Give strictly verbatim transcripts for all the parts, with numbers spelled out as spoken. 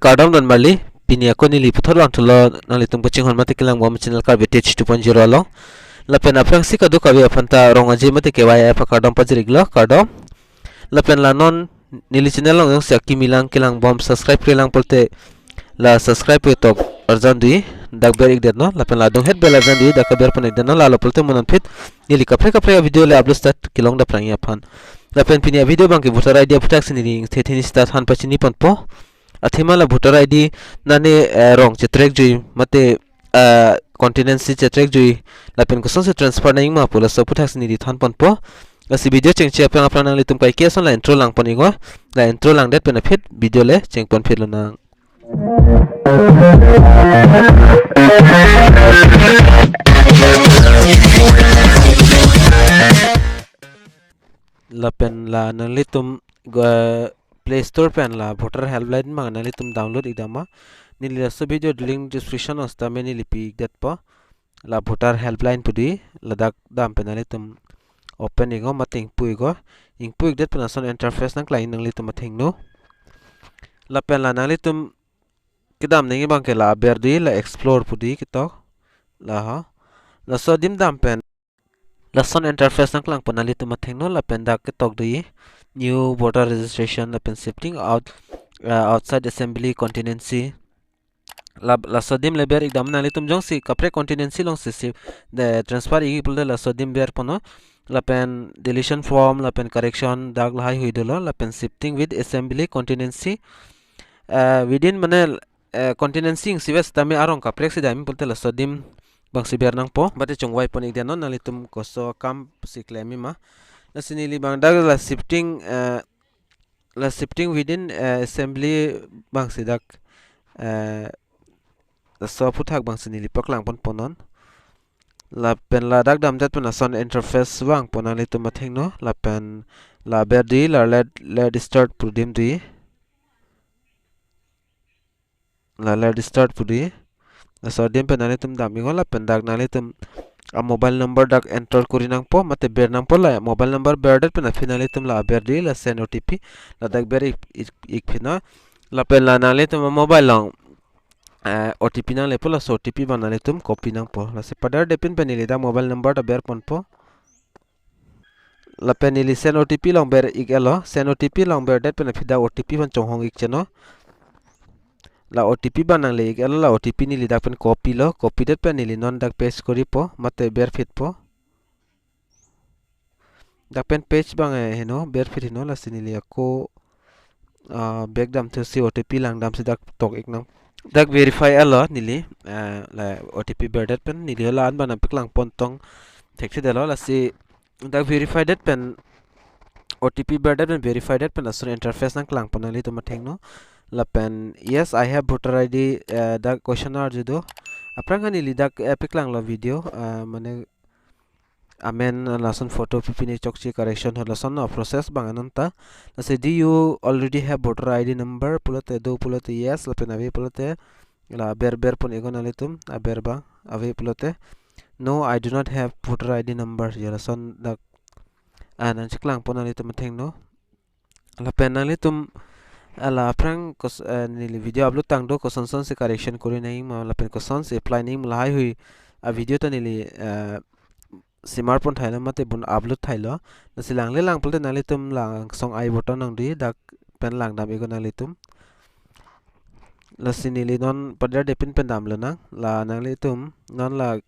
Kardom don marli, pini ako neli puthot vangthulo nanglitum kachinghon mate kelangbom channel Karbi Tech two point zero along. Lapen aphrangsi kadokave aphanta rong aje mate K Y F akardom pajir-iklo, kardom. Lapen la non neli channel along jongsi akimi lang kelangbom subscribe-kre lang pulote la subscribe pu tok arjan dui, dak ber-ikdetnon. Lapen la adung het bell arjan dui, dak keber pon-ikdetnon. Lalo pulote mo non aphi neli kaprek kaprek avideo le upload start kelong daprang aphan. Lapen pini avideo abangke voter I D aphuthaksi neli thethe ni sita than pachini ponpo. Athema la voter I D nane, eh, rong chetrack jui mate, eh, constituency chetrack jui lapen kosonsi transfer nangjima pu laso aphuthaksi neli than ponpo. Lasi video chengche aphrang aphrang nanglitum kaike ason la intro lang pon-iknon. La intro langdet pen aphi video le cheng pon phit lonang. Lapen la nanglitum go-, Play Store pen la voter helpline abang nanglitum download-ikdam ma. Neli laso video link description along sitame neli pi-ikdetpo. La voter helpline pu dei, ladak dam pen nanglitum open-iknon mate ingpu-iknon. Ingpu-ikdet pen lason interface nangklang nanglitum athengno. Lapen la nanglitum kedam nangji abangke la aber dei, la explore pu dei ketok. La ha. Laso adim dam pen lason interface nangklang pon nanglitum athengno, lapen dak ketok dei, new voter registration lapen shifting out, uh, outside assembly constituency. La, laso adim le ber-ikdam, nanglitum jongsi kaprek constituency alongsi si, de, transfer-ikji pulote laso adim ber ponnon. Lapen deletion form lapen correction dak lahaihui dolo, lapen shifting with assembly constituency, eh, within mane, eh, constituency isi vet sitame arong kaprek si dam pulote laso adim abangsi ber nangpo. Mate chongvai pon-ikdetnon nanglitum koson akam si klemji ma. Lasi neli abang dak la shifting, eh, la shifting within, eh, assembly abangsi dak, eh, laso aphuthak abangsi neli paklang pon ponnon. Lapen ladak damdet pen lason interface vang pon nanglitum athengno, lapen la aber dei, la let, let start pu adim dei. La let start pu dei. Laso adim pen nanglitum dam-iknon, lapen dak nanglitum a mobile number dak enter kori nangpo mate ber nangpo. La mobile number berdet pen aphi nanglitum la aber dei, la send O T P, ladak ber-ik, ik, ik phinon. Lapen la nanglitum a mobile along, eh, O T P nanglepo, laso O T P abang nanglitum copy nangpo. Lasi pader depin pen neli dak mobile number ta ber ponpo. Lapen neli send O T P along ber-ik-etlo, send O T P along berdet pen aphi dak O T P abang chonghong-ik cheno. La O T P abang nangle-ik-etlo, la O T P neli dak pen copy-lo, copy-det pen neli non dak paste koripo mate ber phitpo. Dak pen paste abang, eh, heno, ber phit heno, lasi neli ako, ah, back damthusi O T P langdamsi dak tok-iknang. Dak verify-etlo neli, eh, la O T P berdet pen neli la-an abang nangpaklang pon tong thekthedetlo, lasi dak verify-det pen O T P berdet pen verify-det pen lason interface nangklang pon nanglitum athengno. Lapen yes, I have voter I D, eh, dak question arju do. Aphrang neli dak, eh, paklanglo video, eh, mane amen, eh, lason photo pipine chokche correction ho, lason a process abang non ta. Lasi do you already have voter I D number pulote do pulote yes, lapen ave pulote la aber ber pon-iknon nanglitum, aber abang ave pulote no, I do not have voter I D number, ya lason dak, ah, nangcheklang pon nanglitum athengno. Lapen nanglitum, ah, la aphrang kos-, eh, neli video upload tangdo kosonsonsi correction kori nangjima lapen kosonsi apply nangjima lahaihui avideo ta neli, eh, simar pon thailo mate bun upload thailo. Lasi langle lang pulote nanglitum langsong ai button nangdi, dak pen langdam-iknon nanglitum. Lasi neli non pader depin pen damlonang. La nanglitum non la,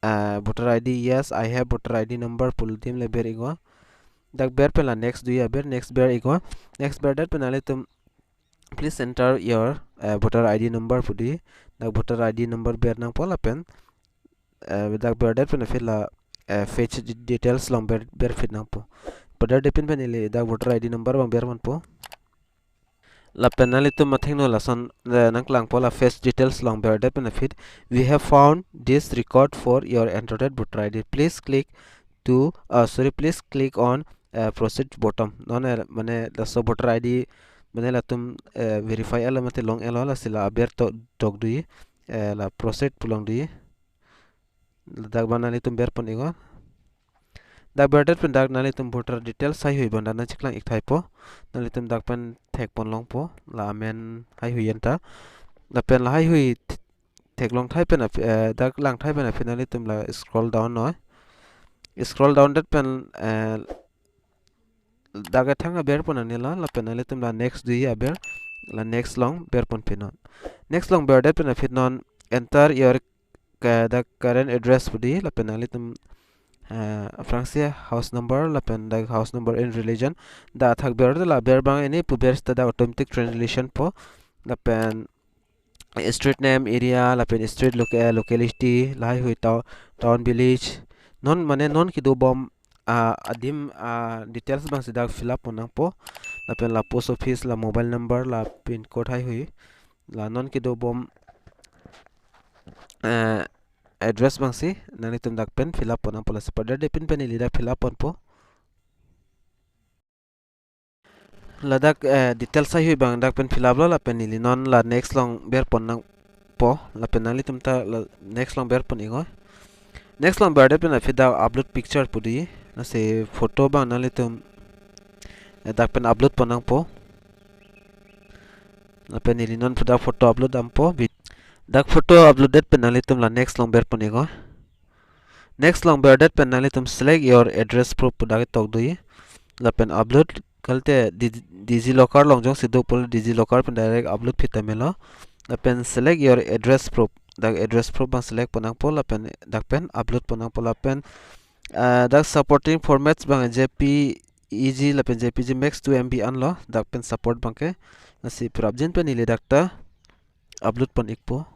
ah, voter I D, yes, I have voter I D number pu adim le ber-iknon. Dak ber pen la next do-i aber, next ber-iknon. Next berdet pen nanglitum please enter your, uh, voter I D number pu dei. Dak voter I D number ber nangpo lapen, uh, dak berdet pen aphi la, uh, fetch de-, details along ber, ber phit nangpo. Pader depin pen neli dak voter I D number abang ber ponpo. Lapen nanglitum athengno lason, uh, nangklangpo, la fetch details along berdet pen aphi we have found this record for your entered voter I D. Please click to, uh, sorry, please click on, uh, proceed button. Non, eh, mane laso voter I D mane latum, eh, verify-etlo mate long-etlo, lasi la aber to tok do-i, eh, la proceed pu long do-i. Ladak abang nanglitum ber pon-iknon. Dak berdet pen dak nanglitum voter details haihui abang dak nangcheklang ik thaipo. Nanglitum dak pen thekpon longpo, la amen haihui anta. Lapen la haihui th-, theklong thai pen aphi, eh, dak lang thai pen aphi nanglitum la scroll down noi. Scroll down det pen, eh, dak ethang aber pon nangne lo, lapen nanglitum la next do-i aber, la next along ber ponpinnon. Next along berdet pen aphi non enter your ka-, the current address pu do-i, lapen nanglitum, eh, aphrangsi house number, lapen dak house number in religion, dak athak ber, la aber abang ini pu ber seta dak automatic translation po, lapen street name, area, lapen street loca-, locality, lahaihui town, town, village. Non mane non kedobom, ah, adim, ah, details abangsi dak fill up pon nangpo. Lapen la post office, la mobile number, la pin code haihui. La non kedobom, eh, address abangsi nanglitum dak pen fill up pon nangpo, lasi pader de pin pen ili dak fill up ponpo. Ladak, eh, details haihui abang dak pen fill up lo, lapen ili non la next along ber pon nangpo, lapen nanglitum ta la next along ber pon iknon. Next along berdet pen aphi dak upload picture pu do-i, lasi photo abang nanglitum, eh, dak pen upload pon nangpo. Lapen ili non pu dak photo upload dampo. Dak photo upload det pen nanglitum la next along ber pon iknon. Next along berdet pen nanglitum select your address proof pu dak ketok do-i. Lapen upload, kalite Di-, DigiLocker along jongsi do pulote DigiLocker pen direct upload phi tame lo. Lapen select your address proof. Dak address proof abang select pon nangpo, lapen dak pen upload pon nangpo, lapen, eh, dak supporting formats abang JPEG lapen JPEG Max two MB anlo, dak pen support abangke. Lasi prapjin pen ili dak ta upload pon ikpo.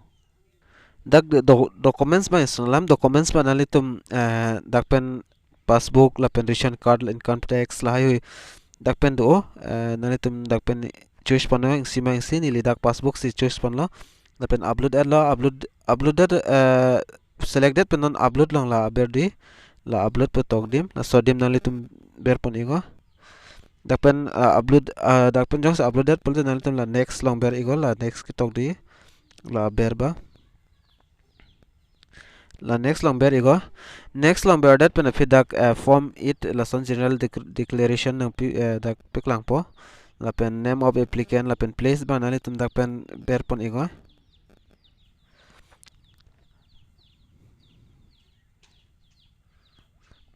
Dak do-, documents abang isong alam, documents abang nanglitum, eh, dak pen passbook, lapen ration card, income tax, lahaihui dak pen do, eh, nanglitum dak pen choice ponlo, isi ma isi, neli dak passbook si choice ponlo. Lapen upload et lo, upload, upload det, eh, select det pen non upload along la aber do-i, la upload pu tok adim, laso adim nanglitum ber pon iknon. Dak pen, ah, upload, ah, dak pen jongsi upload det pulote nanglitum la next along ber iknon, la next ketok do-i, la aber ba. La next along ber iknon. Next along berdet pen aphi dak, eh, form eight lason general dec-, declaration nangpi, eh, dak paklangpo. Lapen name of applicant, lapen place abang nanglitum dak pen ber pon iknon.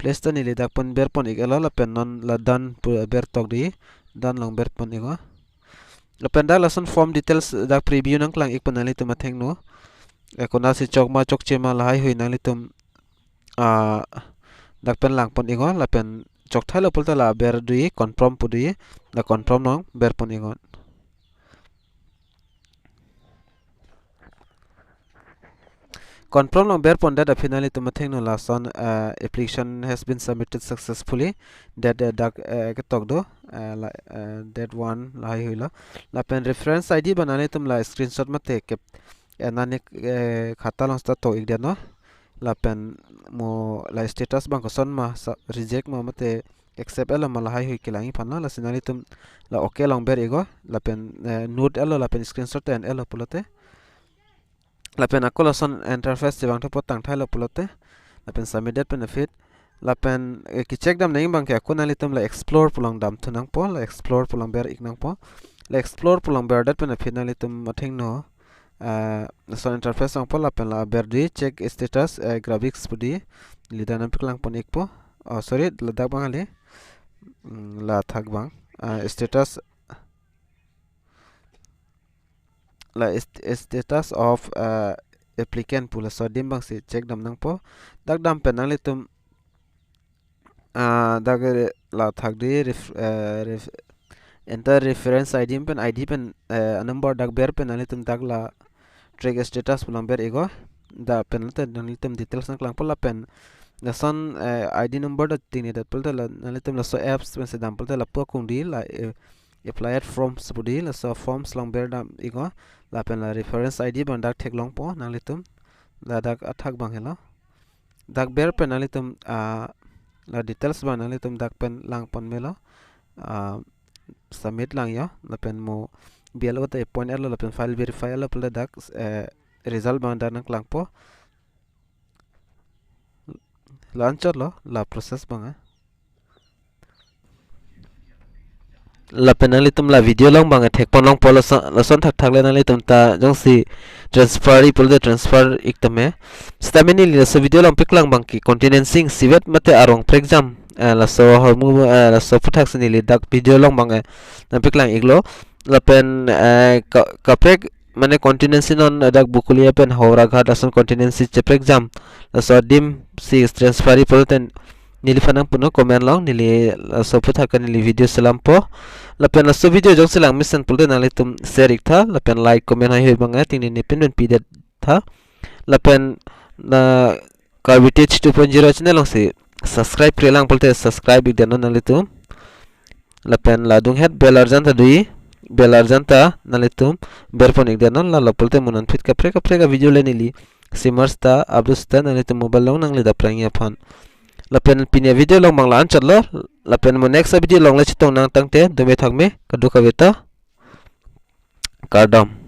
Place ta neli dak pen ber pon ik et lo, lapen non la done pu ber tok do-i, done along ber pon iknon. Lapen dak lason form details dak preview nangklang ik pen nanglitum athengno. Eh, konatsi chok ma chokche ma lahaihui nanglitum, ah, dak pen lang pon iknon, lapen chok thailo pulote la aber do-i, confirm pu do-i, la confirm along ber pon iknon. Confirm along ber pondet aphi nanglitum athengno lason, eh, application has been submitted successfully. Date, eh, dak, eh, ketok do, eh, la, eh, date one lahaihui lo. Lapen reference I D abang nanglitum la screenshot mate kep, eh, nani, eh, khata along seta tok ik det non. Lapen mo la status abang koson ma sa-, reject ma mate accept et lo ma lahaihui kelang ik aphan lo, lasi nanglitum la okay along ber iknon, lapen, eh, note et lo, lapen screenshot en et lo pulote. Lapen ako lason interface chevang thepo tang thailo pulote. Lapen submit det pen aphi. Lapen, eh, kecheck dam nangji abangke ako nanglitum la explore pu along dam thu nangpo, la explore pu along ber ik nangpo. La explore pu along berdet pen aphi nanglitum athengno, eh, lason interface vangpo, lapen la aber do-i check status, eh, graphics pu do-i. Neli dak nangpaklang pon ikpo. Oh, sorry, ladak abang kali. Hmm, la athak abang. Ah, status, la st-, status of, ah, applicant pu laso adim abangsi check dam nangpo. Dak dam pen nanglitum, ah, dak re-, la athak do-i ref-, eh, ref-, enter reference I D pen, I D pen, eh, number dak ber pen nanglitum dak la track status pu along ber iknon. Dak pen lote nanglitum details nangklangpo, lapen lason, eh, I D number dak tingni det pulote la nanglitum laso apps pensi dam pulote lapu akung do-i, la, eh, applied forms pu do-i, laso forms along ber dam iknon. Lapen la reference I D abang dak theklongpo nanglitum. Ladak athak abang helo. Dak ber pen nanglitum, ah, la details abang nanglitum dak pen lang pon melo. Ah, submit lang iknon, lapen mo B L O ta appoint et lo, lapen file verify et lo pulote dak, eh, result abang dak nangklangpo. La-anchot lo, la process abang, eh. Lapen nanglitum la video along abang thekpon longpo, lason, lason thakthak le nanglitum ta jongsi transfer-i pulote transfer-ik tame. Sitame neli laso video along paklang abang ke contingency isivet mate arong prekjam, eh, laso ahormu, eh, laso aputhaksi neli dak video along abang, eh, nangpaklang-iklo. Lapen, eh, ka-, kaprek mane contingency non dak Bokolia pen Howraghat ason contingency cheprekjam, laso adim si transfer-i pulote neliphan nangpunon comment along, neli laso aphuthak neli video selampo. Lapen laso video jongsi lang mesen pulote nanglitum share-iktha, lapen like, comment heihui abang ting neli pin pen pidet tha. Lapen na Karbi Tech two point zero channel alongsi subscribe-kre lang pulote subscribe-ikdet non nanglitum. Lapen la adunghet bell arjan ta do, bell arjan ta nanglitum berpon-ikdet non, lalo pulote mo non aphi kaprek kaprek avideo le neli semarsta upload seta nanglitum mobile along nangle dapprangji aphan. Lapen pini avideo along abang la-an chotlo, lapen mo next avideo along le chetong nang tangte dome thakme, kadokave ta kardom.